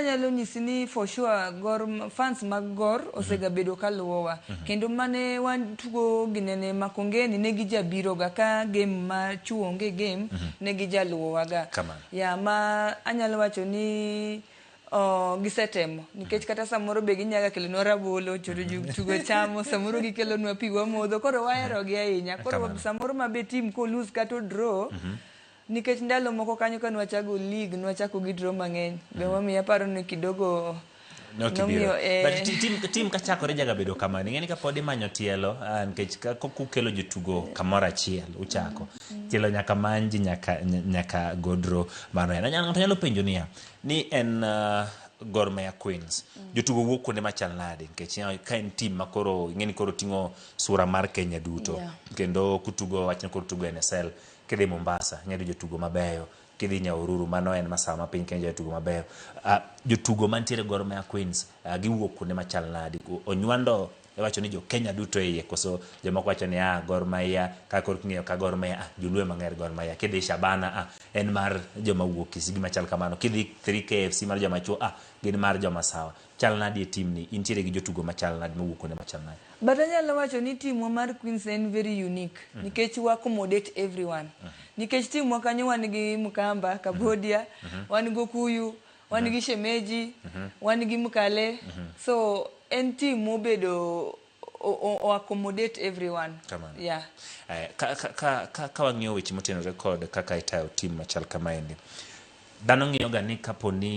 anyalo nyisi ni for sure Gor, fans mag Gor osegabedo kaluwowa kendo mane wan tugo ginene Makongeni ne gijabiro ga ka game ma chuo onge game ne gijaluwowa ga. Kamano. Ya, ma anyalo wacho ni gisetemo nikech kata samoro be ginyaga kelonwa rabolo to tugo chamo, samoro gikelonwa pi wamodho, koro waherogi ahinya. Koro Kamano. samoro ma be team ko lose kata draw, nikech ndalo moko kanyo ka nwachako league nwachako gi draw mang'eny be momiyo aparo ni kidogo Ne ok ibiro. nomiyo. But team kachakore jaga bedo kamano. Ing'e ni kapod imanyo tielo, nikech kukelo jotugo kamoro achiel uchako tielo nyaka many ji, nyaka go draw. Mano en ng'ato nyalo penjo niya ni en Gor Mahia Queens jotugo wuok kuonde machal nade, nikech ka en team ma koro ing'e ni koro ting'o sura mar Kenya duto kendo kutugo wachni koro tugo NSL, kidhi Mombasa inyalo yudo jotugo mabeyo, kidhi Nyahururu mano en masawa ma piny Kenya jotugo mabeyo. Jotugo mantiere Gor Mahia Queens giwuok kuonde machal nade? Onywando iwacho ni jo Kenya duto e iye koso jomoko wacho ni Gor Mahia ka koro king'iyo ka Gor Mahia joluo ema ng'er Gor Mahia, kidhi Shabana en mar joma wuok Kisii, gima chal kamano, kidhi 3KFC mar joma chuo gin mar joma sawa. Chal nadi e team ni? Intiere gi jotugo machal nadi mawuok kuonde machal nadi? But anyalo wacho ni teamwa mar Queens en very unique nikech wa accommodate everyone. Nikech teamwa kanyo wan gi Mkamba, Kabodia, wan gi Okuyu, wan gi Shemeji, wan gi Mkale. So en team mobedo o accommodate everyone. Kamano. Yeah. Ka wang'iyo weche motenore kod kaka itayo team machal kamaendi, dhano ng'iyo ga ni kapo ni